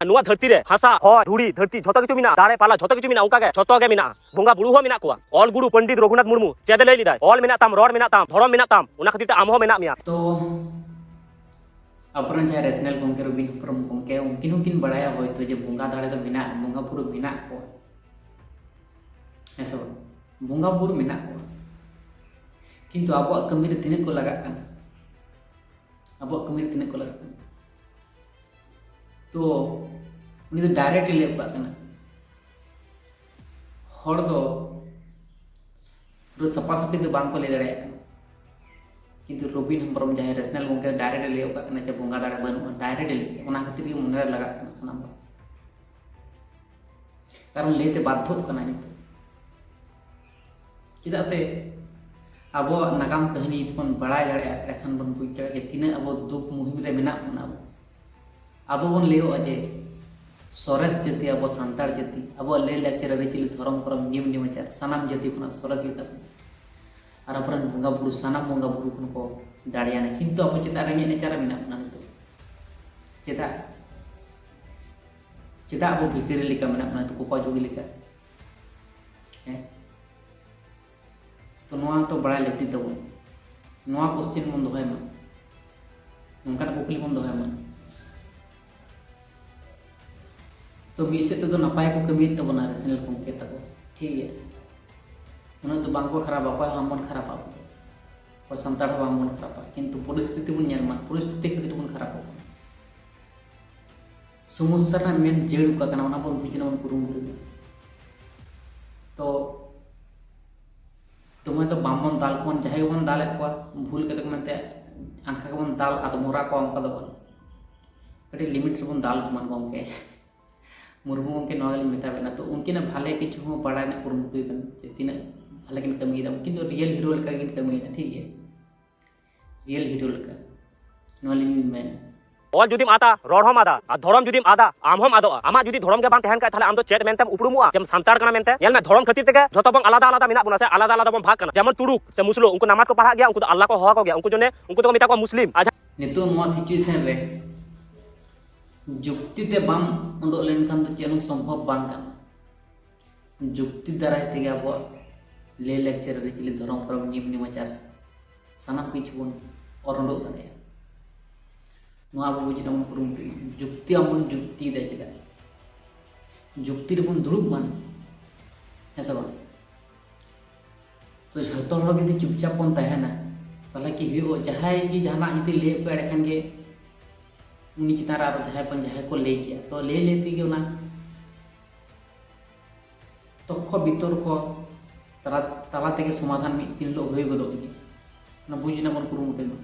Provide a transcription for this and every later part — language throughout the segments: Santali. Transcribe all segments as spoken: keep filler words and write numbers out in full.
ᱱᱚᱣᱟ ᱫᱷᱟᱹᱨᱛᱤ ᱨᱮ ᱦᱟᱥᱟ, ᱦᱚᱭ, ᱫᱷᱩᱲᱤ, ᱫᱷᱟᱹᱨᱛᱤ, ᱡᱷᱚᱛᱚ ᱠᱤᱪᱷᱩ ᱢᱮᱱᱟᱜᱼᱟ, ᱫᱟᱨᱮ, ᱯᱟᱞᱟ, ᱡᱷᱚᱛᱚ ᱠᱤᱪᱷᱩ ᱢᱮᱱᱟᱜᱼᱟ, ᱚᱱᱠᱟ ᱜᱮ ᱡᱷᱚᱛᱚ ᱜᱮ ᱢᱮᱱᱟᱜᱼᱟ᱾ ᱵᱚᱸᱜᱟ ᱵᱩᱨᱩ ᱦᱚᱸ ᱢᱮᱱᱟᱜ ᱠᱚᱣᱟ᱾ ᱚᱞ ᱜᱩᱨᱩ ᱯᱚᱱᱰᱤᱛ ᱨᱚᱜᱷᱩᱱᱟᱛᱷ ᱢᱩᱨᱢᱩ ᱪᱮᱫ ᱮ ᱞᱟᱹᱭ ᱞᱮᱫᱟᱭ? "ᱚᱞ ᱢᱮᱱᱟᱜ ᱛᱟᱢ, ᱨᱚᱲ ᱢᱮᱱᱟᱜ ᱛᱟᱢ, ᱫᱷᱚᱨᱚᱢ ᱢᱮᱱᱟᱜ ᱛᱟᱢ, ᱚᱱᱟ ᱠᱷᱟᱹᱛᱤᱨ ᱛᱮ ᱟᱢ ᱦᱚᱸ ᱢᱮᱱᱟᱜ ᱢᱮᱭᱟ᱾" ᱛᱚ ᱟᱵᱚᱨᱮᱱ ᱡᱟᱦᱟᱸᱭ ᱨᱮᱥᱱᱟᱞ ᱜᱚᱢᱠᱮ ᱨᱚᱵᱤᱱ ᱦᱮᱢᱵᱨᱚᱢ ᱜᱚᱢᱠᱮ, ᱩᱱᱠᱤᱱ ᱦᱚᱸᱠᱤᱱ ᱵᱟᱲᱟᱭᱟ ᱦᱚᱭᱛᱳ ᱡᱮ ᱵᱚᱸᱜᱟ ᱫᱟᱲᱮ ᱫᱚ ᱢᱮᱱᱟᱜᱼᱟ, ᱵᱚᱸᱜᱟ ᱵᱩᱨᱩ ᱢᱮᱱᱟᱜ ᱠᱚᱣᱟ, ᱦᱮᱸ ᱥᱮ ᱵᱟᱝ? ᱵᱚᱸᱜᱟ ᱵᱩᱨᱩ ᱢᱮᱱᱟᱜ ᱠᱚᱣᱟ, ᱠᱤᱱᱛᱩ ᱟᱵᱚᱣᱟᱜ ᱠᱟᱹᱢᱤ ᱨᱮ ᱛᱤᱱᱟᱹᱜ ᱠᱚ ᱞᱟᱜᱟᱜ ᱠᱟᱱᱟ? ᱟᱵᱚᱣᱟᱜ ᱠᱟᱹᱢᱤ ᱨᱮ ᱛᱤᱱᱟᱹᱜ ᱠᱚ ᱞᱟᱜᱟᱜ ᱠᱟᱱᱟ? ᱛᱚ ᱩᱱᱤ ᱫᱚ ᱰᱟᱭᱨᱮᱠᱴ ᱮ ᱞᱟᱹᱭ ᱜᱚᱫ ᱠᱟᱜ ᱠᱟᱱᱟ᱾ ᱦᱚᱲ ᱫᱚ ᱯᱩᱨᱟᱹ ᱥᱟᱯᱷᱟ ᱥᱟᱹᱯᱷᱤ ᱫᱚ ᱵᱟᱝ ᱠᱚ ᱞᱟᱹᱭ ᱫᱟᱲᱮᱭᱟᱜ ᱠᱟᱱᱟ, ᱠᱤᱱᱛᱩ ᱨᱚᱵᱤᱱ ᱦᱮᱢᱵᱨᱚᱢ ᱡᱟᱦᱟᱸᱭ ᱨᱮᱥᱱᱟᱞ ᱜᱚᱢᱠᱮ ᱰᱟᱭᱨᱮᱠᱴ ᱮ ᱞᱟᱹᱭ ᱜᱚᱫ ᱠᱟᱜ ᱠᱟᱱᱟ ᱡᱮ ᱵᱚᱸᱜᱟ ᱫᱟᱲᱮ ᱵᱟᱹᱱᱩᱜᱼᱟ, ᱰᱟᱭᱨᱮᱠᱴ ᱮ ᱞᱟᱹᱭ ᱠᱮᱫᱟ, ᱚᱱᱟ ᱠᱷᱟᱹᱛᱤᱨ ᱜᱮ ᱢᱚᱱᱮ ᱨᱮ ᱞᱟᱜᱟᱜ ᱠᱟᱱᱟ ᱥᱟᱱᱟᱢ ᱦᱚᱲ᱾ ᱠᱟᱨᱚᱱ ᱞᱟᱹᱭᱛᱮ ᱵᱟᱫᱽᱫᱷᱚᱜ ᱠᱟᱱᱟ ᱱᱤᱛᱚᱜ᱾ ᱪᱮᱫᱟᱜ ᱥᱮ ᱟᱵᱚᱣᱟᱜ ᱱᱟᱜᱟᱢ ᱠᱟᱹᱦᱱᱤ ᱡᱩᱫᱤ ᱵᱚᱱ ᱵᱟᱲᱟᱭ ᱫᱟᱲᱮᱭᱟᱜᱼᱟ, ᱮᱸᱰᱮᱠᱷᱟᱱ ᱵᱚᱱ ᱵᱩᱡᱽ ᱫᱟᱲᱮᱭᱟᱜᱼᱟ ᱡᱮ ᱛᱤᱱᱟᱹᱜ ᱟᱵᱚ ᱫᱩᱠ ᱢᱩᱦᱤᱢ ᱨᱮ ᱢᱮᱱᱟᱜ ᱵᱚᱱᱟ᱾ ᱟᱵᱚ, ᱟᱵᱚ ᱵᱚᱱ ᱞᱟᱹᱭᱚᱜᱼᱟ ᱡᱮ ᱥᱚᱨᱮᱥ ᱡᱟᱹᱛᱤ ᱟᱵᱚ ᱥᱟᱱᱛᱟᱲ ᱡᱟᱹᱛᱤ, ᱟᱵᱚᱣᱟᱜ ᱞᱟᱹᱭ ᱞᱟᱠᱪᱟᱨ, ᱟᱹᱨᱤᱪᱟᱹᱞᱤ, ᱫᱷᱚᱨᱚᱢ ᱠᱚᱨᱚᱢ, ᱱᱤᱭᱚᱢ ᱱᱮᱢᱟᱪᱟᱨ ᱥᱟᱱᱟᱢ ᱡᱟᱹᱛᱤ ᱠᱷᱚᱱᱟᱜ ᱥᱚᱨᱮᱥ ᱜᱮᱛᱟ ᱵᱚᱱᱟ᱾ ᱟᱨ ᱟᱵᱚᱨᱮᱱ ᱵᱚᱸᱜᱟ ᱵᱩᱨᱩ, ᱥᱟᱱᱟᱢ ᱵᱚᱸᱜᱟ ᱵᱩᱨᱩ ᱠᱷᱚᱱ ᱠᱚ ᱫᱟᱲᱮᱭᱟᱱᱟ, ᱠᱤᱱᱛᱩ ᱟᱵᱚ ᱪᱮᱫᱟᱜ ᱨᱮᱸᱜᱮᱡ ᱱᱟᱪᱟᱨ ᱨᱮ ᱢᱮᱱᱟᱜ ᱵᱚᱱᱟ ᱱᱤᱛᱚᱜ? ᱪᱮᱫᱟᱜ? ᱪᱮᱫᱟᱜ ᱟᱵᱚ ᱵᱷᱤᱠᱟᱹᱨᱤ ᱞᱮᱠᱟ ᱢᱮᱱᱟᱜ ᱵᱚᱱᱟ ᱱᱤᱛᱚᱜ, ᱠᱚᱠᱚ ᱡᱩᱜᱤ ᱞᱮᱠᱟ? ᱦᱮᱸ? ᱛᱚ ᱱᱚᱣᱟ ᱛᱚ ᱵᱟᱲᱟᱭ ᱞᱟᱹᱠᱛᱤ ᱛᱟᱵᱚᱱ, ᱱᱚᱣᱟ ᱠᱚᱥᱪᱮᱱ ᱵᱚᱱ ᱫᱚᱦᱚᱭ ᱢᱟ, ᱱᱚᱝᱠᱟᱱᱟᱜ ᱠᱩᱠᱞᱤ ᱵᱚᱱ ᱫᱚᱦᱚᱭ ᱢᱟ᱾ ᱛᱚ ᱢᱤᱫ ᱥᱮᱫ ᱛᱮᱫᱚ ᱱᱟᱯᱟᱭ ᱠᱚ ᱠᱟᱹᱢᱤᱭᱮᱫ ᱛᱟᱵᱚᱱᱟ ᱨᱮᱥᱱᱟᱞ ᱜᱚᱢᱠᱮ ᱛᱟᱠᱚ, ᱴᱷᱤᱠ ᱜᱮᱭᱟ, ᱩᱱᱟᱹᱜ ᱫᱚ ᱵᱟᱝ ᱠᱚ ᱠᱷᱟᱨᱟᱯᱟ, ᱚᱠᱚᱭ ᱦᱚᱸ ᱵᱟᱝ ᱵᱚᱱ ᱠᱷᱟᱨᱟᱯᱟ ᱟᱵᱚ ᱫᱚ, ᱚᱠᱚᱭ ᱥᱟᱱᱛᱟᱲ ᱦᱚᱸ ᱵᱟᱝ ᱵᱚᱱ ᱠᱷᱟᱨᱟᱯᱟ, ᱠᱤᱱᱛᱩ ᱯᱚᱨᱤᱥᱛᱷᱤᱛᱤ ᱵᱚᱱ ᱧᱮᱞ ᱢᱟ, ᱯᱚᱨᱤᱥᱛᱷᱤᱛᱤ ᱠᱷᱟᱹᱛᱤᱨ ᱵᱚᱱ ᱠᱷᱟᱨᱟᱯᱚᱜ ᱠᱟᱱᱟ᱾ ᱥᱚᱢᱚᱥᱥᱟ ᱨᱮᱱᱟᱜ ᱢᱮᱱ ᱡᱟᱹᱲ ᱚᱠᱟ ᱠᱟᱱᱟ, ᱚᱱᱟ ᱵᱚᱱ ᱵᱩᱡᱽ ᱨᱮᱱᱟᱜ ᱵᱚᱱ ᱠᱩᱨᱩᱢᱩᱴᱩᱭ ᱢᱟ᱾ ᱛᱚ ᱫᱚᱢᱮ ᱫᱚ ᱵᱟᱝᱵᱚᱱ ᱫᱟᱞ ᱠᱚᱣᱟ, ᱡᱟᱦᱟᱸᱭ ᱜᱮᱵᱚᱱ ᱫᱟᱞᱮᱫ ᱠᱚᱣᱟ ᱵᱷᱩᱞ ᱠᱟᱛᱮ ᱠᱚ ᱢᱮᱱᱛᱮ ᱟᱝᱠᱷᱟ ᱜᱮᱵᱚᱱ ᱫᱟᱞ ᱟᱫᱢᱚᱨᱟ ᱠᱚᱣᱟ, ᱚᱱᱠᱟ ᱫᱚ ᱵᱟᱝ, ᱠᱟᱹᱴᱤᱡ ᱞᱤᱢᱤᱴ ᱨᱮᱵᱚᱱ ᱫᱟᱞ ᱠᱚᱢᱟ ᱜᱚᱢᱠᱮ᱾ ᱢᱩᱨᱢᱩ ᱜᱚᱢᱠᱮ ᱱᱚᱣᱟ ᱜᱮᱞᱤᱧ ᱢᱮᱛᱟ ᱵᱮᱱᱟ, ᱛᱚ ᱩᱱᱠᱤᱱᱟᱜ ᱵᱷᱟᱞᱮ ᱠᱤᱪᱷᱩ ᱦᱚᱸ ᱵᱟᱲᱟᱭ ᱨᱮᱱᱟᱜ ᱠᱩᱨᱩᱢᱩᱴᱩᱭ ᱵᱮᱱ ᱡᱮ ᱛᱤᱱᱟᱹᱜ ᱵᱷᱟᱞᱮ ᱠᱤᱱ ᱠᱟᱹᱢᱤᱭᱮᱫᱟ, ᱩᱱᱠᱤᱱ ᱫᱚ ᱨᱤᱭᱮᱞ ᱦᱤᱨᱳ ᱞᱮᱠᱟ ᱠᱤᱱ ᱠᱟᱹᱢᱤᱭᱮᱫᱟ, ᱴᱷᱤᱠ ᱜᱮᱭᱟ, ᱨᱤᱭᱮᱞ ᱦᱤᱨᱳ ᱞᱮᱠᱟ, ᱱᱚᱣᱟ ᱞᱤᱧ ᱢᱮᱱᱟ᱾ ᱚᱞ ᱡᱩᱫᱤᱢ ᱟᱫᱟ, ᱨᱚᱲ ᱦᱚᱸᱢ ᱟᱫᱟ, ᱟᱨ ᱫᱷᱚᱨᱚᱢ ᱡᱩᱫᱤᱢ ᱟᱫᱟ, ᱟᱢ ᱦᱚᱸᱢ ᱟᱫᱚᱜᱼᱟ᱾ ᱟᱢᱟᱜ ᱡᱩᱫᱤ ᱫᱷᱚᱨᱚᱢ ᱜᱮ ᱵᱟᱝ ᱛᱟᱦᱮᱱ ᱠᱷᱟᱡ, ᱛᱟᱦᱞᱮ ᱟᱢ ᱫᱚ ᱪᱮᱫ ᱢᱮᱱᱛᱮᱢ ᱩᱯᱨᱩᱢᱚᱜᱼᱟ ᱡᱮᱢ ᱥᱟᱱᱛᱟᱲ ᱠᱟᱱᱟ ᱢᱮᱱᱛᱮ? ᱧᱮᱞ ᱢᱮ, ᱫᱷᱚᱨᱚᱢ ᱠᱷᱟᱹᱛᱤᱨ ᱛᱮᱜᱮ ᱡᱷᱚᱛᱚ ᱵᱚᱱ ᱟᱞᱟᱫᱟ ᱟᱞᱟᱫᱟ ᱢᱮᱱᱟᱜ ᱵᱚᱱᱟ, ᱥᱮ ᱟᱞᱟᱫᱟ ᱟᱞᱟᱫᱟ ᱵᱚᱱ ᱵᱷᱟᱜᱽ ᱠᱟᱱᱟ᱾ ᱡᱮᱢᱚᱱ ᱛᱩᱲᱩᱠ ᱥᱮ ᱢᱩᱥᱞᱟᱹ, ᱩᱱᱠᱩ ᱱᱟᱢᱟᱡᱽ ᱠᱚ ᱯᱟᱲᱦᱟᱜ ᱜᱮᱭᱟ, ᱩᱱᱠᱩ ᱫᱚ ᱟᱞᱞᱟᱦ ᱠᱚ ᱦᱚᱦᱚ ᱟᱠᱚ ᱜᱮᱭᱟ, ᱩᱱᱠᱩ ᱡᱚᱱᱮ, ᱩᱱᱠᱩ ᱫᱚᱠᱚ ᱢᱮᱛᱟ ᱠᱚᱣᱟ ᱢᱩᱥᱞᱤᱢ᱾ ᱟᱨ ᱡᱟᱦᱟᱸ ᱱᱤᱛᱚᱜ ᱱᱚᱣᱟ situation ᱨᱮ ᱡᱩᱠᱛᱤ ᱛᱮ ᱵᱟᱢ ᱩᱰᱩᱠ ᱞᱮᱱᱠᱷᱟᱱ ᱫᱚ ᱪᱮᱫ ᱦᱚᱸ ᱥᱚᱢᱵᱷᱚᱵ ᱵᱟᱝ ᱠᱟᱱᱟ᱾ ᱡᱩᱠᱛᱤ ᱫᱟᱨᱟᱭ ᱛᱮᱜᱮ ᱟᱵᱚᱣᱟᱜ ᱞᱟᱹᱭ ᱞᱟᱠᱪᱟᱨ, ᱟᱹᱨᱤᱪᱟᱹᱞᱤ, ᱫᱷᱚᱨᱚᱢ ᱠᱚᱨᱚᱢ, ᱱᱤᱭᱚᱢ ᱱᱮᱢᱟᱪᱟᱨ ᱥᱟᱱᱟᱢ ᱠᱤᱪᱷᱩ ᱵᱚᱱ ᱚᱨ ᱩᱰᱩᱠ ᱫᱟᱲᱮᱭᱟᱜᱼᱟ᱾ ᱱᱚᱣᱟ ᱟᱵᱚ ᱵᱩᱡᱽ ᱨᱮᱱᱟᱜ ᱵᱚᱱ ᱠᱩᱨᱩᱢᱩᱴᱩᱭ ᱢᱟ᱾ ᱡᱩᱠᱛᱤ ᱟᱵᱚ ᱵᱚᱱ ᱡᱩᱠᱛᱤᱭᱮᱫᱟ ᱪᱮᱫᱟᱜ? ᱡᱩᱠᱛᱤ ᱨᱮᱵᱚᱱ ᱫᱩᱲᱩᱵ ᱢᱟ, ᱦᱮᱸ ᱥᱮ ᱵᱟᱝ? ᱛᱚ ᱡᱷᱚᱛᱚ ᱦᱚᱲ ᱡᱩᱫᱤ ᱪᱩᱯᱪᱟᱯ ᱵᱚᱱ ᱛᱟᱦᱮᱱᱟ, ᱛᱟᱦᱚᱞᱮ ᱠᱤ ᱦᱩᱭᱩᱜᱼᱟ? ᱡᱟᱦᱟᱸᱭ ᱜᱮ ᱡᱟᱦᱟᱱᱟᱜ ᱡᱩᱫᱤ ᱞᱟᱹᱭ ᱟᱠᱚ, ᱮᱸᱰᱮᱠᱷᱟᱱ ᱜᱮ ᱩᱱᱤ ᱪᱮᱛᱟᱱ ᱨᱮ ᱟᱨᱚ ᱡᱟᱦᱟᱸᱭ ᱵᱟᱝ ᱡᱟᱦᱟᱸᱭ ᱠᱚ ᱞᱟᱹᱭ ᱜᱮᱭᱟ᱾ ᱛᱚ ᱞᱟᱹᱭ ᱞᱟᱹᱭ ᱛᱮᱜᱮ ᱚᱱᱟ ᱛᱚᱠᱠᱚ ᱵᱤᱛᱚᱨᱠᱚ ᱛᱟᱞᱟ, ᱛᱟᱞᱟ ᱛᱮᱜᱮ ᱥᱚᱢᱟᱫᱷᱟᱱ ᱢᱤᱫ ᱫᱤᱱ ᱦᱤᱞᱳᱜ ᱦᱩᱭ ᱜᱚᱫᱚᱜ ᱜᱮᱭᱟ᱾ ᱚᱱᱟ ᱵᱩᱡᱽ ᱨᱮᱱᱟᱜ ᱵᱚᱱ ᱠᱩᱨᱩᱢᱩᱴᱩᱭ ᱢᱟ᱾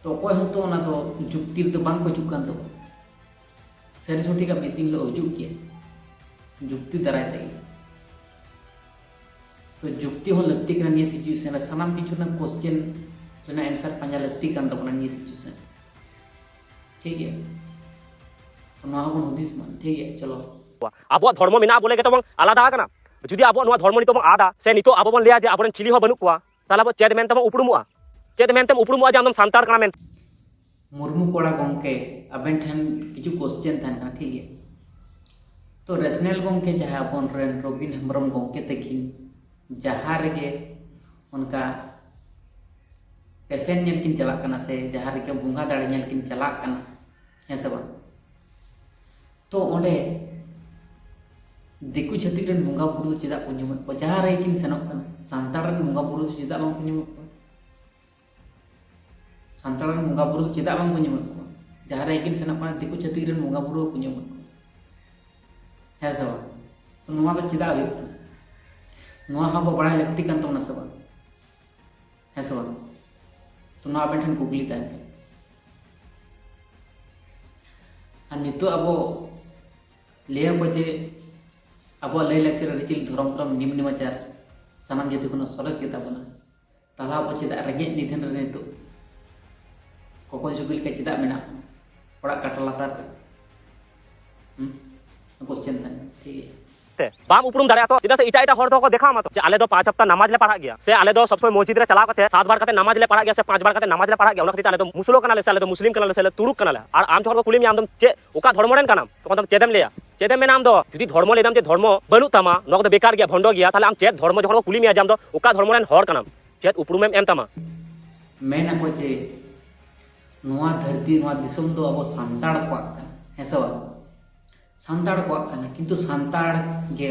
ᱛᱚ ᱚᱠᱚᱭ ᱦᱚᱸᱛᱚ ᱚᱱᱟ ᱫᱚ ᱡᱩᱠᱛᱤ ᱨᱮᱫᱚ ᱵᱟᱝ ᱠᱚ ᱦᱤᱡᱩᱜ ᱠᱟᱱ ᱛᱟᱵᱚᱱᱟ᱾ ᱥᱟᱹᱨᱤ ᱥᱚᱴᱷᱤᱠᱟᱜ ᱢᱤᱫ ᱫᱤᱱ ᱦᱤᱞᱳᱜ ᱦᱤᱡᱩᱜ ᱜᱮᱭᱟ, ᱡᱩᱠᱛᱤ ᱫᱟᱨᱟᱭ ᱛᱮᱜᱮ᱾ ᱛᱚ ᱡᱩᱠᱛᱤ ᱦᱚᱸ ᱞᱟᱹᱠᱛᱤ ᱠᱟᱱᱟ ᱱᱤᱭᱟᱹ ᱥᱤᱪᱩᱭᱮᱥᱚᱱ ᱨᱮ᱾ ᱥᱟᱱᱟᱢ ᱠᱤᱪᱷᱩ ᱨᱮᱱᱟᱜ ᱠᱚᱥᱪᱮᱱ ᱨᱮᱱᱟᱜ ᱮᱱᱥᱟᱨ ᱯᱟᱸᱡᱟ ᱞᱟᱹᱠᱛᱤ ᱠᱟᱱ ᱛᱟᱵᱚᱱᱟ ᱱᱤᱭᱟᱹ ᱥᱤᱪᱩᱭᱮᱥᱚᱱ ᱨᱮ᱾ ᱴᱷᱤᱠ ᱜᱮᱭᱟ? ᱛᱚ ᱱᱚᱣᱟ ᱦᱚᱸᱵᱚᱱ ᱦᱩᱫᱤᱥ ᱢᱟ᱾ ᱴᱷᱤᱠ ᱜᱮᱭᱟ, ᱪᱚᱞᱚ᱾ ᱟᱵᱚᱣᱟᱜ ᱫᱷᱚᱨᱢᱚ ᱢᱮᱱᱟᱜᱼᱟ ᱵᱚᱞᱮ ᱜᱮ ᱛᱚᱵᱚᱱ ᱟᱞᱟᱫᱟ ᱟᱠᱟᱱᱟ᱾ ᱡᱩᱫᱤ ᱟᱵᱚᱣᱟᱜ ᱱᱚᱣᱟ ᱫᱷᱚᱨᱢᱚ ᱱᱤᱛᱚᱜ ᱵᱚᱱ ᱟᱫᱟ, ᱥᱮ ᱱᱤᱛᱚᱜ ᱟᱵᱚ ᱵᱚᱱ ᱞᱟᱹᱭᱟ ᱡᱮ ᱟᱵᱚᱨᱮᱱ ᱪᱤᱞᱤ ᱦᱚᱸ ᱵᱟᱹᱱᱩᱜ ᱠᱚᱣᱟ, ᱛᱟᱦᱚᱞᱮ ᱟᱵᱚ ᱪᱮᱫ ᱢᱮᱱᱛᱮ ᱵᱚᱱ ᱩᱯᱨᱩᱢᱚᱜᱼᱟ? ᱪᱮᱫ ᱢᱮᱱᱛᱮᱢ ᱩᱯᱨᱩᱢᱚᱜᱼᱟ ᱡᱮ ᱟᱢᱫᱚᱢ ᱥᱟᱱᱛᱟᱲ ᱠᱟᱱᱟ ᱢᱮᱱᱛᱮ? ᱢᱩᱨᱢᱩ ᱠᱚᱲᱟ ᱜᱚᱢᱠᱮ, ᱟᱵᱮᱱ ᱴᱷᱮᱱ ᱠᱤᱪᱷᱩ ᱠᱚᱥᱪᱮᱱ ᱛᱟᱦᱮᱱ ᱠᱟᱱᱟ, ᱴᱷᱤᱠ ᱜᱮᱭᱟ? ᱛᱚ ᱨᱮᱥᱱᱮᱞ ᱜᱚᱢᱠᱮ ᱡᱟᱦᱟᱸᱭ ᱟᱵᱚᱱ ᱨᱮᱱ ᱨᱚᱵᱤᱱ ᱦᱮᱢᱵᱨᱚᱢ ᱜᱚᱢᱠᱮ ᱛᱟᱹᱠᱤᱱ ᱡᱟᱦᱟᱸ ᱨᱮᱜᱮ ᱚᱱᱠᱟ ᱯᱮᱥᱮᱱ ᱧᱮᱞ ᱠᱤᱱ ᱪᱟᱞᱟᱜ ᱠᱟᱱᱟ ᱥᱮ ᱡᱟᱦᱟᱸ ᱨᱮᱜᱮ ᱵᱚᱸᱜᱟ ᱫᱟᱲᱮ ᱧᱮᱞ ᱠᱤᱱ ᱪᱟᱞᱟᱜ ᱠᱟᱱᱟ, ᱦᱮᱸ ᱥᱮ ᱵᱟᱝ? ᱛᱚ ᱚᱸᱰᱮ ᱫᱤᱠᱩ ᱪᱷᱟᱹᱛᱤᱠ ᱨᱮᱱ ᱵᱚᱸᱜᱟ ᱵᱩᱨᱩ ᱫᱚ ᱪᱮᱫᱟᱜ ᱠᱚ ᱧᱩᱢᱮᱫ ᱠᱚᱣᱟ? ᱡᱟᱦᱟᱸ ᱨᱮᱜᱮ ᱠᱤᱱ ᱥᱮᱱᱚᱜ ᱠᱟᱱᱟ, ᱥᱟᱱᱛᱟᱲ ᱨᱮᱱ ᱵᱚᱸᱜᱟ ᱵᱩᱨᱩ ᱫᱚ ᱪᱮᱫᱟᱜ ᱵᱟᱝ ᱠᱚ ᱧᱩᱢᱮᱫ ᱠᱚᱣᱟ? ᱥᱟᱱᱛᱟᱲ ᱨᱮᱱ ᱵᱚᱸᱜᱟ ᱵᱩᱨᱩ ᱫᱚ ᱪᱮᱫᱟᱜ ᱵᱟᱝ ᱠᱚ ᱧᱩᱢᱮᱫ ᱠᱚᱣᱟ? ᱡᱟᱦᱟᱸ ᱨᱮᱜᱮ ᱠᱤᱱ ᱥᱮᱱᱚᱜ ᱠᱟᱱᱟ, ᱫᱤᱠᱩ ᱪᱷᱟᱹᱛᱤᱠ ᱨᱮᱱ ᱵᱚᱸᱜᱟ ᱵᱩᱨᱩ ᱠᱚ ᱧᱩᱢᱮᱫ ᱠᱚᱣᱟ, ᱦᱮᱸ ᱥᱮ ᱵᱟᱝ? ᱛᱚ ᱱᱚᱣᱟ ᱫᱚ ᱪᱮᱫᱟᱜ ᱦᱩᱭᱩᱜ ᱠᱟᱱᱟ? ᱱᱚᱣᱟ ᱦᱚᱸ ᱟᱵᱚ ᱵᱟᱲᱟᱭ ᱞᱟᱹᱠᱛᱤ ᱠᱟᱱ ᱛᱟᱵᱚᱱᱟ ᱥᱮ ᱵᱟᱝ? ᱦᱮᱸ ᱥᱮ ᱵᱟᱝ? ᱛᱚ ᱱᱚᱣᱟ ᱟᱵᱮᱱ ᱴᱷᱮᱱ ᱠᱩᱠᱞᱤ ᱛᱟᱦᱮᱱ ᱠᱟᱱᱟ᱾ ᱟᱨ ᱱᱤᱛᱚᱜ ᱟᱵᱚ ᱞᱟᱹᱭ ᱟᱠᱚ ᱡᱮ ᱟᱵᱚᱣᱟᱜ ᱞᱟᱹᱭ ᱞᱟᱠᱪᱟᱨ, ᱟᱹᱨᱤᱪᱟᱹᱞᱤ, ᱫᱷᱚᱨᱚᱢ ᱠᱚᱨᱚᱢ, ᱱᱤᱭᱚᱢ ᱱᱮᱢᱟᱪᱟᱨ ᱥᱟᱱᱟᱢ ᱡᱟᱹᱛᱤ ᱠᱷᱚᱱᱟᱜ ᱥᱚᱨᱮᱥ ᱜᱮᱛᱟ ᱵᱚᱱᱟ᱾ ᱛᱟᱦᱚᱞᱮ ᱟᱵᱚ ᱪᱮᱫᱟᱜ ᱨᱮᱸᱜᱮᱡ ᱱᱤᱫᱷᱟᱹᱱ ᱨᱮ ᱱᱤᱛᱚᱜ ᱠᱚᱠᱚᱭ ᱡᱩᱜᱤ ᱞᱮᱠᱟ ᱪᱮᱫᱟᱜ ᱢᱮᱱᱟᱜ ᱵᱚᱱᱟ ᱚᱲᱟᱜ ᱠᱟᱴᱟ ᱞᱟᱛᱟᱨ ᱨᱮ? ᱦᱩᱸ? ᱠᱚᱥᱪᱮᱱ ᱛᱟᱦᱮᱱᱟ, ᱴᱷᱤᱠ ᱜᱮᱭᱟ? ᱛᱮ ᱵᱟᱢ ᱩᱯᱨᱩᱢ ᱫᱟᱲᱮᱭᱟᱜᱼᱟ ᱛᱚ, ᱪᱮᱫᱟᱜ ᱥᱮ ᱮᱴᱟᱜ ᱮᱴᱟᱜ ᱦᱚᱲ ᱫᱚᱠᱚ ᱫᱮᱠᱷᱟᱣ ᱟᱢᱟ ᱛᱚ, ᱡᱮ ᱟᱞᱮ ᱫᱚ ᱯᱟᱸᱪ ᱦᱟᱯᱛᱟ ᱱᱟᱢᱟᱡᱽ ᱞᱮ ᱯᱟᱲᱦᱟᱜ ᱜᱮᱭᱟ, ᱥᱮ ᱟᱞᱮ ᱫᱚ ᱥᱚᱵ ᱥᱚᱢᱚᱭ ᱢᱚᱥᱡᱤᱫ ᱨᱮ ᱪᱟᱞᱟᱣ ᱠᱟᱛᱮ ᱥᱟᱛ ᱵᱟᱨ ᱠᱟᱛᱮ ᱱᱟᱢᱟᱡᱽ ᱞᱮ ᱯᱟᱲᱦᱟᱜ ᱜᱮᱭᱟ, ᱚᱱᱟ ᱠᱷᱟᱹᱛᱤᱨ ᱛᱮ ᱟᱞᱮ ᱫᱚ ᱢᱩᱥᱞᱟᱹ ᱠᱟᱱᱟᱞᱮ, ᱥᱮ ᱟᱞᱮ ᱫᱚ ᱢᱩᱥᱞᱤᱢ ᱠᱟᱱᱟᱞᱮ, ᱥᱮ ᱟᱞᱮ ᱫᱚ ᱛᱩᱲᱩᱠ ᱠᱟᱱᱟᱞᱮ᱾ ᱟᱨ ᱟᱢ ᱡᱚᱠᱷᱚᱱ ᱠᱚ ᱠᱩᱞᱤ ᱢᱮᱭᱟ, ᱟᱢ ᱫᱚᱢ ᱪᱮᱫ, ᱚᱠᱟ ᱫᱷᱚᱨᱢᱚ ᱨᱮᱱ ᱠᱟᱱᱟᱢ, ᱛᱚᱠᱷᱚᱱ ᱫᱚᱢ ᱪᱮᱫ ᱮᱢ ᱞᱟᱹᱭᱟ? ᱪᱮᱫ ᱮᱢ ᱢᱮᱱᱟ ᱟᱢ ᱫᱚ? ᱡᱩᱫᱤ ᱫᱷᱚᱨᱢᱚ ᱞᱟᱹᱭ ᱫᱟᱢ ᱡᱮ ᱫᱷᱚᱨᱢᱚ ᱵᱟᱹᱱᱩᱜ ᱛᱟᱢᱟ, ᱱᱚᱣᱟ ᱠᱚᱫᱚ ᱵᱮᱠᱟᱨ ᱜᱮᱭᱟ, ᱵᱷᱚᱱᱰᱚ ᱜᱮᱭᱟ, ᱛᱟᱦᱞᱮ ᱟᱢ ᱪᱮᱫ ᱫᱷᱚᱨᱢᱚ ᱡᱚᱠᱷᱚᱱ ᱠᱚ ᱠᱩᱞᱤ ᱢᱮᱭᱟ ᱡᱮ ᱟᱢ ᱫᱚ ᱚᱠᱟ ᱫᱷᱚᱨᱢᱚ ᱨᱮᱱ ᱦᱚᱲ ᱠᱟᱱᱟᱢ, ᱪᱮᱫ ᱩᱯᱨᱩᱢᱮᱢ ᱮᱢ ᱛᱟᱢᱟ? ᱢᱮᱱ ᱟᱠᱚ ᱡᱮ ᱱᱚᱣᱟ ᱫᱷᱟᱹᱨᱛᱤ, ᱱᱚᱣᱟ ᱫᱤᱥᱚᱢ ᱫᱚ ᱟᱵᱚ ᱥᱟᱱᱛᱟᱲ ᱠᱚᱣᱟᱜ ᱠᱟᱱᱟ, ᱦᱮᱸ ᱥᱮ ᱵᱟᱝ? ᱥᱟᱱᱛᱟᱲ ᱠᱚᱣᱟᱜ ᱠᱟᱱᱟ, ᱠᱤᱱᱛᱩ ᱥᱟᱱᱛᱟᱲ ᱜᱮ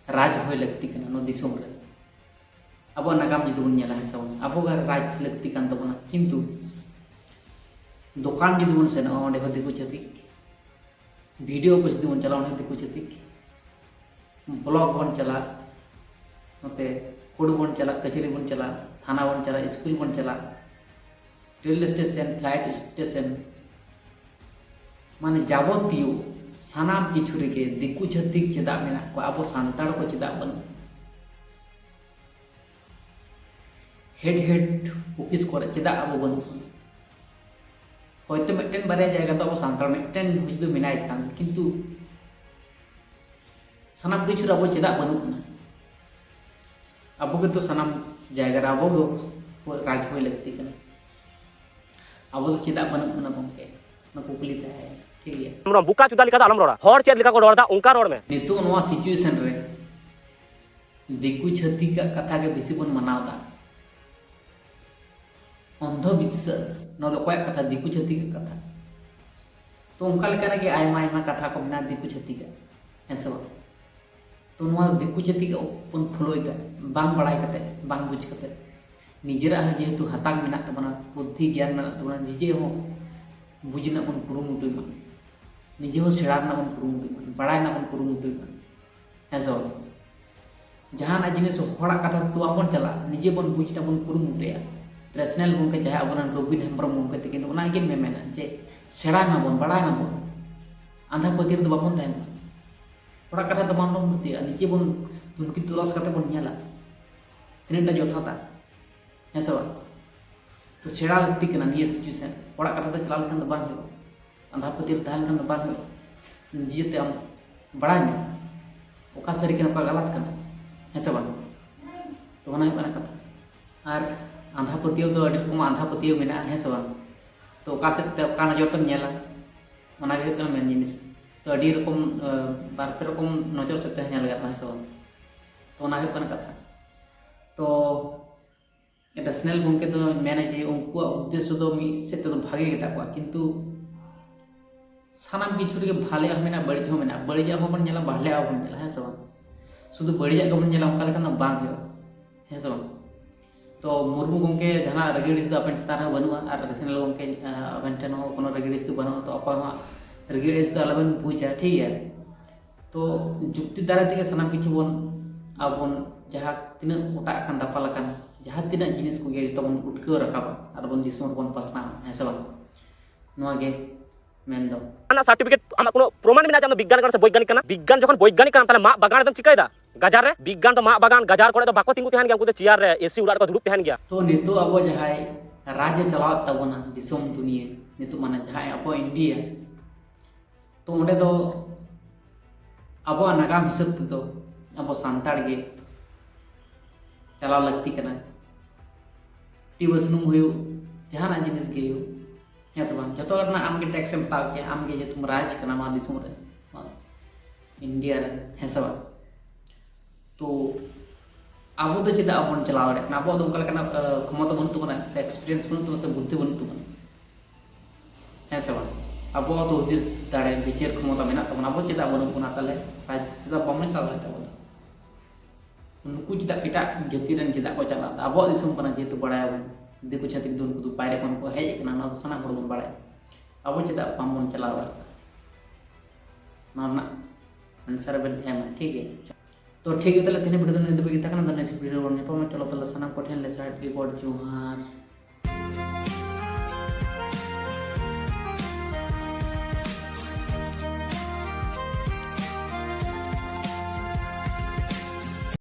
ᱨᱟᱡᱽ ᱦᱩᱭ ᱞᱟᱹᱠᱛᱤ ᱠᱟᱱᱟ ᱱᱚᱣᱟ ᱫᱤᱥᱚᱢ ᱨᱮ᱾ ᱟᱵᱚᱣᱟᱜ ᱱᱟᱜᱟᱢ ᱡᱩᱫᱤ ᱵᱚᱱ ᱧᱮᱞᱟ, ᱦᱮᱸ ᱥᱮ ᱵᱟᱝ, ᱟᱵᱚ ᱜᱮ ᱨᱟᱡᱽ ᱞᱟᱹᱠᱛᱤ ᱠᱟᱱ ᱛᱟᱵᱚᱱᱟ, ᱠᱤᱱᱛᱩ ᱫᱚᱠᱟᱱ ᱡᱩᱫᱤ ᱵᱚᱱ ᱥᱮᱱᱚᱜᱼᱟ, ᱚᱸᱰᱮ ᱦᱚᱸ ᱫᱤᱠᱩ ᱪᱷᱟᱹᱛᱤᱠ᱾ ᱵᱷᱤᱰᱤᱭᱳ ᱚᱯᱷᱤᱥ ᱡᱩᱫᱤ ᱵᱚᱱ ᱪᱟᱞᱟᱜᱼᱟ, ᱚᱸᱰᱮ ᱦᱚᱸ ᱫᱤᱠᱩ ᱪᱷᱟᱹᱛᱤᱠ᱾ ᱵᱞᱚᱠ ᱵᱚᱱ ᱪᱟᱞᱟᱜ, ᱱᱚᱛᱮ ᱠᱳᱨᱴ ᱵᱚᱱ ᱪᱟᱞᱟᱜ, ᱠᱟᱹᱪᱷᱟᱹᱨᱤ ᱵᱚᱱ ᱪᱟᱞᱟᱜ, ᱛᱷᱟᱱᱟ ᱵᱚᱱ ᱪᱟᱞᱟᱜ, ᱥᱠᱩᱞ ᱵᱚᱱ ᱪᱟᱞᱟᱜ, ᱨᱮᱞ ᱥᱴᱮᱥᱚᱱ, ᱯᱷᱞᱟᱭᱤᱴ ᱥᱴᱮᱥᱚᱱ, ᱢᱟᱱᱮ ᱡᱟᱵᱚᱛᱤᱭᱚ ᱥᱟᱱᱟᱢ ᱠᱤᱪᱷᱩ ᱨᱮᱜᱮ ᱫᱤᱠᱩ ᱪᱷᱟᱹᱛᱤᱠ ᱪᱮᱫᱟᱜ ᱢᱮᱱᱟᱜ ᱠᱚᱣᱟ? ᱟᱵᱚ ᱥᱟᱱᱛᱟᱲ ᱠᱚ ᱪᱮᱫᱟᱜ ᱵᱟᱹᱱᱩᱜ ᱵᱚᱱᱟ? ᱦᱮᱰ ᱦᱮᱰ ᱚᱯᱷᱤᱥ ᱠᱚᱨᱮ ᱪᱮᱫᱟᱜ ᱟᱵᱚ ᱵᱟᱹᱱᱩᱜ ᱵᱚᱱᱟ? ᱦᱚᱭᱛᱳ ᱢᱤᱫᱴᱮᱱ ᱵᱟᱨᱭᱟ ᱡᱟᱭᱜᱟ ᱫᱚ ᱟᱵᱚ ᱥᱟᱱᱛᱟᱲ ᱢᱤᱫᱴᱮᱱ ᱡᱩᱫᱤ ᱢᱮᱱᱟᱭ ᱠᱷᱟᱱ, ᱠᱤᱱᱛᱩ ᱥᱟᱱᱟᱢ ᱠᱤᱪᱷᱩ ᱨᱮ ᱟᱵᱚ ᱪᱮᱫᱟᱜ ᱵᱟᱹᱱᱩᱜ ᱵᱚᱱᱟ? ᱟᱵᱚ ᱜᱮᱛᱚ ᱥᱟᱱᱟᱢ ᱡᱟᱭᱜᱟ ᱨᱮ ᱟᱵᱚ ᱜᱮ ᱨᱟᱡᱽ ᱦᱩᱭ ᱞᱟᱹᱠᱛᱤ ᱠᱟᱱᱟ᱾ ᱟᱵᱚ ᱫᱚ ᱪᱮᱫᱟᱜ ᱵᱟᱹᱱᱩᱜ ᱵᱚᱱᱟ ᱜᱚᱢᱠᱮ? ᱚᱱᱟ ᱠᱩᱠᱞᱤ ᱛᱟᱦᱮᱸᱭᱮᱱᱟ, ᱴᱷᱤᱠ ᱜᱮᱭᱟ? ᱟᱢ ᱵᱚᱠᱟ ᱪᱩᱫᱟ ᱞᱮᱠᱟ ᱫᱚ ᱟᱞᱚᱢ ᱨᱚᱲᱟ, ᱦᱚᱲ ᱪᱮᱫ ᱞᱮᱠᱟ ᱠᱚ ᱨᱚᱲ ᱮᱫᱟ ᱚᱱᱠᱟ ᱨᱚᱲ ᱢᱮ᱾ ᱱᱤᱛᱚᱜ ᱱᱚᱣᱟ ᱥᱤᱪᱩᱭᱮᱥᱚᱱ ᱨᱮ ᱫᱤᱠᱩ ᱪᱷᱟᱹᱛᱤᱠᱟᱜ ᱠᱟᱛᱷᱟ ᱜᱮ ᱵᱮᱥᱤ ᱵᱚᱱ ᱢᱟᱱᱟᱣ ᱮᱫᱟ᱾ ᱚᱱᱫᱷᱚ ᱵᱤᱥᱥᱟᱥ, ᱱᱚᱣᱟ ᱫᱚ ᱚᱠᱚᱭᱟᱜ ᱠᱟᱛᱷᱟ? ᱫᱤᱠᱩ ᱪᱷᱟᱹᱛᱤᱠᱟᱜ ᱠᱟᱛᱷᱟ᱾ ᱛᱚ ᱚᱱᱠᱟ ᱞᱮᱠᱟ ᱨᱮᱜᱮ ᱟᱭᱢᱟ ᱟᱭᱢᱟ ᱠᱟᱛᱷᱟ ᱠᱚ ᱢᱮᱱᱟᱜᱼᱟ ᱫᱤᱠᱩ ᱪᱷᱟᱹᱛᱤᱠᱟᱜ, ᱦᱮᱸ ᱥᱮ ᱵᱟᱝ? ᱛᱚ ᱱᱚᱣᱟ ᱫᱤᱠᱩ ᱪᱷᱟᱹᱛᱤᱠᱟᱜ ᱵᱚᱱ ᱯᱷᱳᱞᱳᱭᱮᱫᱟ, ᱵᱟᱝ ᱵᱟᱲᱟᱭ ᱠᱟᱛᱮ, ᱵᱟᱝ ᱵᱩᱡᱽ ᱠᱟᱛᱮ᱾ ᱱᱤᱡᱮᱨᱟᱜ ᱦᱚᱸ ᱡᱮᱦᱮᱛᱩ ᱦᱟᱛᱟᱝ ᱢᱮᱱᱟᱜ ᱛᱟᱵᱚᱱᱟ, ᱵᱩᱫᱽᱫᱷᱤ ᱜᱮᱭᱟᱱ ᱢᱮᱱᱟᱜ ᱛᱟᱵᱚᱱᱟ, ᱱᱤᱡᱮ ᱦᱚᱸ ᱵᱩᱡᱽ ᱨᱮᱱᱟᱜ ᱵᱚᱱ ᱠᱩᱨᱩᱢᱩᱴᱩᱭ ᱢᱟ, ᱱᱤᱡᱮ ᱦᱚᱸ ᱥᱮᱬᱟ ᱨᱮᱱᱟᱜ ᱵᱚᱱ ᱠᱩᱨᱩᱢᱩᱴᱩᱭ ᱢᱟ, ᱵᱟᱲᱟᱭ ᱨᱮᱱᱟᱜ ᱵᱚᱱ ᱠᱩᱨᱩᱢᱩᱴᱩᱭ ᱢᱟ, ᱦᱮᱸ ᱥᱮ ᱵᱟᱝ? ᱡᱟᱦᱟᱱᱟᱜ ᱡᱤᱱᱤᱥ ᱦᱚᱲᱟᱜ ᱠᱟᱛᱷᱟ ᱛᱮᱫᱚ ᱵᱟᱝᱵᱚᱱ ᱪᱟᱞᱟᱜᱼᱟ, ᱱᱤᱡᱮ ᱵᱚᱱ ᱵᱩᱡᱽ ᱨᱮᱱᱟᱜ ᱵᱚᱱ ᱠᱩᱨᱩᱢᱩᱴᱩᱭᱟ᱾ ᱨᱮᱥᱱᱟᱞ ᱜᱚᱢᱠᱮ ᱡᱟᱦᱟᱸᱭ ᱟᱵᱚᱨᱮᱱ ᱨᱚᱵᱤᱱ ᱦᱮᱢᱵᱨᱚᱢ ᱜᱚᱢᱠᱮ ᱛᱟᱹᱠᱤᱱ ᱫᱚ ᱚᱱᱟ ᱜᱮᱠᱤᱱ ᱢᱮᱢᱮᱱᱟ ᱡᱮ ᱥᱮᱬᱟᱭ ᱢᱟᱵᱚᱱ, ᱵᱟᱲᱟᱭ ᱢᱟᱵᱚᱱ, ᱟᱸᱫᱷᱟ ᱯᱟᱹᱛᱭᱟᱹᱣ ᱨᱮᱫᱚ ᱵᱟᱵᱚᱱ ᱛᱟᱦᱮᱱ ᱢᱟ᱾ ᱦᱚᱲᱟᱜ ᱠᱟᱛᱷᱟ ᱫᱚ ᱵᱟᱝᱵᱚᱱ ᱯᱟᱹᱛᱭᱟᱹᱜᱼᱟ, ᱱᱤᱡᱮ ᱵᱚᱱ ᱛᱩᱱᱠᱷᱤ ᱛᱚᱞᱟᱥ ᱠᱟᱛᱮ ᱵᱚᱱ ᱧᱮᱞᱟ ᱛᱤᱱᱟᱹᱜ ᱴᱟ ᱡᱚᱛᱷᱟᱛᱟ, ᱦᱮᱸ ᱥᱮ ᱵᱟᱝ? ᱛᱚ ᱥᱮᱬᱟ ᱞᱟᱹᱠᱛᱤ ᱠᱟᱱᱟ ᱱᱤᱭᱟᱹ ᱥᱤᱪᱩᱭᱮᱥᱚᱱ᱾ ᱦᱚᱲᱟᱜ ᱠᱟᱛᱷᱟ ᱛᱮ ᱪᱟᱞᱟᱣ ᱞᱮᱱᱠᱷᱟᱱ ᱫᱚ ᱵᱟᱝ ᱦᱩᱭᱩᱜᱼᱟ, ᱟᱸᱫᱷᱟ ᱯᱟᱹᱛᱭᱟᱹᱣ ᱨᱮ ᱛᱟᱦᱮᱸ ᱞᱮᱱᱠᱷᱟᱱ ᱫᱚ ᱵᱟᱝ ᱦᱩᱭᱩᱜᱼᱟ᱾ ᱱᱤᱡᱮᱛᱮ ᱟᱢ ᱵᱟᱲᱟᱭ ᱢᱮ, ᱚᱠᱟ ᱥᱟᱹᱨᱤ ᱠᱟᱱᱟ, ᱚᱠᱟ ᱜᱟᱞᱟᱛ ᱠᱟᱱᱟ, ᱦᱮᱸ ᱥᱮ ᱵᱟᱝ? ᱛᱚ ᱚᱱᱟ ᱦᱩᱭᱩᱜ ᱠᱟᱱᱟ ᱠᱟᱛᱷᱟ᱾ ᱟᱨ ᱟᱸᱫᱷᱟ ᱯᱟᱹᱛᱭᱟᱹᱣ ᱫᱚ ᱟᱹᱰᱤ ᱨᱚᱠᱚᱢ ᱟᱸᱫᱷᱟ ᱯᱟᱹᱛᱭᱟᱹᱣ ᱢᱮᱱᱟᱜᱼᱟ, ᱦᱮᱸ ᱥᱮ ᱵᱟᱝ? ᱛᱚ ᱚᱠᱟ ᱥᱮᱫ ᱛᱮ ᱚᱠᱟ ᱱᱚᱡᱚᱨ ᱛᱮᱢ ᱧᱮᱞᱟ, ᱚᱱᱟ ᱜᱮ ᱦᱩᱭᱩᱜ ᱠᱟᱱᱟ ᱢᱮᱱ ᱡᱤᱱᱤᱥ᱾ ᱛᱚ ᱟᱹᱰᱤ ᱨᱚᱠᱚᱢ ᱵᱟᱨ ᱯᱮ ᱨᱚᱠᱚᱢ ᱱᱚᱡᱚᱨ ᱥᱮᱫ ᱛᱮ ᱧᱮᱞ ᱜᱟᱱᱚᱜᱼᱟ, ᱦᱮᱸ ᱥᱮ ᱵᱟᱝ? ᱛᱚ ᱚᱱᱟ ᱦᱩᱭᱩᱜ ᱠᱟᱱᱟ ᱠᱟᱛᱷᱟ᱾ ᱛᱚ ᱮᱴᱟ ᱥᱱᱮᱞ ᱜᱚᱢᱠᱮ ᱫᱚ ᱢᱮᱱᱟ ᱡᱮ ᱩᱱᱠᱩᱣᱟᱜ ᱩᱫᱽᱫᱮᱥᱥᱚ ᱫᱚ ᱢᱤᱫ ᱥᱮᱫ ᱛᱮᱫᱚ ᱵᱷᱟᱜᱮ ᱜᱮ ᱛᱟᱠᱚᱣᱟ, ᱠᱤᱱᱛᱩ ᱥᱟᱱᱟᱢ ᱠᱤᱪᱷᱩ ᱨᱮᱜᱮ ᱵᱷᱟᱞᱮᱭᱟᱜ ᱦᱚᱸ ᱢᱮᱱᱟᱜᱼᱟ, ᱵᱟᱹᱲᱤᱡᱟᱜ ᱦᱚᱸ ᱵᱚᱱ ᱧᱮᱞᱟ, ᱵᱷᱟᱞᱮᱭᱟᱜ ᱦᱚᱸ ᱵᱚᱱ ᱧᱮᱞᱟ, ᱦᱮᱸ ᱥᱮ ᱵᱟᱝ? ᱥᱩᱫᱷᱩ ᱵᱟᱹᱲᱤᱡᱟᱜ ᱜᱮᱵᱚᱱ ᱧᱮᱞᱟ, ᱚᱱᱠᱟ ᱞᱮᱠᱷᱟᱱ ᱫᱚ ᱵᱟᱝ ᱦᱩᱭᱩᱜᱼᱟ, ᱦᱮᱸ ᱥᱮ ᱵᱟᱝ? ᱛᱚ ᱢᱩᱨᱢᱩ ᱜᱚᱢᱠᱮ ᱡᱟᱦᱟᱱᱟᱜ ᱨᱟᱹᱜᱤ ᱟᱹᱲᱤᱥ ᱫᱚ ᱟᱵᱮᱱ ᱪᱮᱛᱟᱱ ᱨᱮᱦᱚᱸ ᱵᱟᱹᱱᱩᱜᱼᱟ, ᱟᱨ ᱥᱱᱮᱞ ᱜᱚᱢᱠᱮ ᱟᱵᱮᱱ ᱴᱷᱮᱱ ᱦᱚᱸ ᱠᱳᱱᱳ ᱨᱟᱹᱜᱤ ᱟᱹᱲᱤᱥ ᱫᱚ ᱵᱟᱹᱱᱩᱜᱼᱟ᱾ ᱛᱚ ᱚᱠᱚᱭ ᱦᱚᱸ ᱨᱟᱹᱜᱤ ᱟᱹᱲᱤᱥ ᱫᱚ ᱟᱞᱚᱵᱮᱱ ᱵᱩᱡᱟ, ᱴᱷᱤᱠ ᱜᱮᱭᱟ? ᱛᱚ ᱡᱩᱠᱛᱤ ᱫᱟᱨᱟᱭ ᱛᱮᱜᱮ ᱥᱟᱱᱟᱢ ᱠᱤᱪᱷᱩ ᱵᱚᱱ, ᱟᱵᱚᱱ ᱡᱟᱦᱟᱸ ᱛᱤᱱᱟᱹᱜ ᱚᱴᱟᱜ ᱟᱠᱟᱱ, ᱫᱟᱯᱟᱞ ᱟᱠᱟᱱ, ᱡᱟᱦᱟᱸ ᱛᱤᱱᱟᱹᱜ ᱡᱤᱱᱤᱥ ᱠᱚᱜᱮ ᱡᱚᱛᱚ ᱵᱚᱱ ᱩᱴᱠᱟᱹᱣ ᱨᱟᱠᱟᱵᱟ ᱟᱨ ᱵᱚᱱ ᱫᱤᱥᱚᱢ ᱨᱮᱵᱚᱱ ᱯᱟᱥᱱᱟᱣᱟ, ᱦᱮᱸ ᱥᱮ ᱵᱟᱝ? ᱱᱚᱣᱟ ᱜᱮ ᱢᱮᱱ ᱫᱚ᱾ ᱚᱱᱟ ᱥᱟᱨᱴᱤᱯᱷᱤᱠᱮᱴ ᱟᱢᱟᱜ ᱠᱳᱱᱳ ᱯᱨᱚᱢᱟᱱ ᱢᱮᱱᱟᱜᱼᱟ ᱡᱮ ᱟᱢ ᱫᱚ ᱵᱤᱜᱽᱜᱟᱱ ᱠᱟᱱᱟ ᱥᱮ ᱵᱳᱭᱜᱟᱱᱤᱠ ᱠᱟᱱᱟ? ᱵᱤᱜᱽᱜᱟᱱ ᱡᱚᱠᱷᱚᱱ ᱵᱳᱭᱜᱟᱱᱤᱠ ᱠᱟᱱᱟ, ᱛᱟᱦᱚᱞᱮ ᱢᱟᱜ ᱵᱟᱜᱟᱱ ᱨᱮᱫᱚᱢ ᱪᱤᱠᱟᱹᱭᱮᱫᱟ? ᱜᱟᱡᱟᱲ ᱨᱮ ᱵᱤᱜᱽᱜᱟᱱ ᱫᱚ ᱢᱟᱜ ᱵᱟᱜᱟᱱ, ᱜᱟᱡᱟᱲ ᱠᱚᱨᱮ ᱫᱚ ᱵᱟᱠᱚ ᱛᱤᱸᱜᱩ ᱛᱟᱦᱮᱱ ᱜᱮᱭᱟ, ᱩᱱᱠᱩ ᱫᱚ ᱪᱮᱭᱟᱨ ᱨᱮ, ᱮᱥᱤ ᱚᱲᱟᱜ ᱨᱮᱠᱚ ᱫᱩᱲᱩᱵ ᱛᱟᱦᱮᱱ ᱜᱮᱭᱟ᱾ ᱛᱚ ᱱᱤᱛᱚᱜ ᱟᱵᱚ ᱡᱟᱦᱟᱸᱭ ᱨᱟᱡᱽ ᱮ ᱪᱟᱞᱟᱣᱮᱫ ᱛᱟᱵᱚᱱᱟ ᱫᱤᱥᱚᱢ ᱫᱩᱱᱤᱭᱟᱹ, ᱱᱤᱛᱚᱜ ᱢᱟᱱᱮ ᱡᱟᱦᱟᱸᱭ ᱟᱵᱚ ᱤᱱᱰᱤᱭᱟ, ᱛᱚ ᱚᱸᱰᱮ ᱫᱚ ᱟᱵᱚᱣᱟᱜ ᱱᱟᱜᱟᱢ ᱦᱤᱥᱟᱹᱵ ᱛᱮᱫᱚ ᱟᱵᱚ ᱥᱟᱱᱛᱟᱲ ᱜᱮ ᱪᱟᱞᱟᱣ ᱞᱟᱹᱠᱛᱤ ᱠᱟᱱᱟ᱾ ᱴᱤᱵᱟᱹ ᱥᱩᱱᱩᱢ ᱦᱩᱭᱩᱜ, ᱡᱟᱦᱟᱱᱟᱜ ᱡᱤᱱᱤᱥ ᱜᱮ ᱦᱩᱭᱩᱜ, ᱦᱮᱸ ᱥᱮ ᱵᱟᱝ? ᱡᱚᱛᱚ ᱨᱮᱱᱟᱜ ᱟᱢᱜᱮ ᱴᱮᱠᱥ ᱮᱢ ᱦᱟᱛᱟᱣ ᱠᱮᱭᱟ, ᱟᱢᱜᱮ ᱡᱮᱦᱮᱛᱩᱢ ᱨᱟᱡᱽ ᱠᱟᱱᱟ ᱱᱚᱣᱟ ᱫᱤᱥᱚᱢ ᱨᱮ, ᱱᱚᱣᱟ ᱤᱱᱰᱤᱭᱟ ᱨᱮ, ᱦᱮᱸ ᱥᱮ ᱵᱟᱝ? ᱛᱚ ᱟᱵᱚ ᱫᱚ ᱪᱮᱫᱟᱜ ᱵᱟᱵᱚᱱ ᱪᱟᱞᱟᱣ ᱫᱟᱲᱮᱭᱟᱜ ᱠᱟᱱᱟ? ᱟᱵᱚᱣᱟᱜ ᱫᱚ ᱚᱱᱠᱟ ᱞᱮᱠᱟᱱᱟᱜ ᱠᱷᱚᱢᱚᱛᱟ ᱵᱟᱹᱱᱩᱜ ᱛᱟᱵᱚᱱᱟ, ᱥᱮ ᱮᱠᱥᱯᱤᱨᱤᱭᱮᱱᱥ ᱵᱟᱹᱱᱩᱜ ᱛᱟᱵᱚᱱᱟ, ᱥᱮ ᱵᱩᱫᱽᱫᱷᱤ ᱵᱟᱹᱱᱩᱜ ᱛᱟᱵᱚᱱᱟ, ᱦᱮᱸ ᱥᱮ ᱵᱟᱝ? ᱟᱵᱚᱣᱟᱜ ᱫᱚ ᱦᱩᱫᱤᱥ ᱫᱟᱲᱮ, ᱵᱤᱪᱟᱹᱨ ᱠᱷᱚᱢᱚᱛᱟ ᱢᱮᱱᱟᱜ ᱛᱟᱵᱚᱱᱟ, ᱟᱵᱚ ᱪᱮᱫᱟᱜ ᱵᱟᱹᱱᱩᱜ ᱵᱚᱱᱟ ᱛᱟᱦᱚᱞᱮ? ᱨᱟᱡᱽ ᱪᱮᱫᱟᱜ ᱵᱟᱵᱚᱱ ᱪᱟᱞᱟᱣ ᱫᱟᱲᱮᱭᱟᱜ ᱛᱟᱵᱚᱱᱟ? ᱩᱱᱠᱩ ᱪᱮᱫᱟᱜ ᱮᱴᱟᱜ ᱡᱟᱹᱛᱤ ᱨᱮᱱ ᱪᱮᱫᱟᱜ ᱠᱚ ᱪᱟᱞᱟᱜᱼᱟ? ᱟᱵᱚᱣᱟᱜ ᱫᱤᱥᱚᱢ ᱠᱟᱱᱟ, ᱡᱮᱦᱮᱛᱩ ᱵᱟᱲᱟᱭᱟᱵᱚᱱ, ᱫᱤᱠᱩ ᱪᱷᱟᱹᱛᱤᱠ ᱫᱚ ᱩᱱᱠᱩ ᱫᱚ ᱵᱟᱭᱨᱮ ᱠᱷᱚᱱ ᱠᱚ ᱦᱮᱡ ᱟᱠᱟᱱᱟ, ᱱᱚᱣᱟ ᱫᱚ ᱥᱟᱱᱟᱢ ᱦᱚᱲ ᱵᱚᱱ ᱵᱟᱲᱟᱭᱟ᱾ ᱟᱵᱚ ᱪᱮᱫᱟᱜ ᱵᱟᱝᱵᱚᱱ ᱪᱟᱞᱟᱣ ᱫᱟᱲᱮᱭᱟᱜᱼᱟ? ᱱᱚᱣᱟ ᱨᱮᱱᱟᱜ ᱟᱱᱥᱟᱨ ᱵᱮᱱ ᱮᱢᱟ, ᱴᱷᱤᱠ ᱜᱮᱭᱟ? ᱛᱚ ᱴᱷᱤᱠ ᱜᱮᱭᱟ, ᱛᱟᱦᱚᱞᱮ ᱛᱮᱦᱮᱧ ᱵᱷᱤᱰᱤᱭᱳ ᱫᱚ ᱱᱤᱭᱟᱹ ᱫᱷᱟᱹᱵᱤᱡ ᱜᱮ ᱛᱟᱦᱮᱸ ᱠᱟᱱᱟ᱾ ᱫᱚ ᱱᱮᱠᱥᱴ ᱵᱷᱤᱰᱤᱭᱳ ᱨᱮᱵᱚᱱ ᱧᱟᱯᱟᱢᱟ᱾ ᱪᱚᱞᱚ ᱛᱟᱦᱚᱞᱮ ᱥᱟᱱᱟᱢ ᱠᱚᱴᱷᱮᱱ ᱞᱮ ᱥᱟᱦᱮᱫ ᱜᱮ ᱜᱚᱰ ᱡᱚᱦᱟᱨ᱾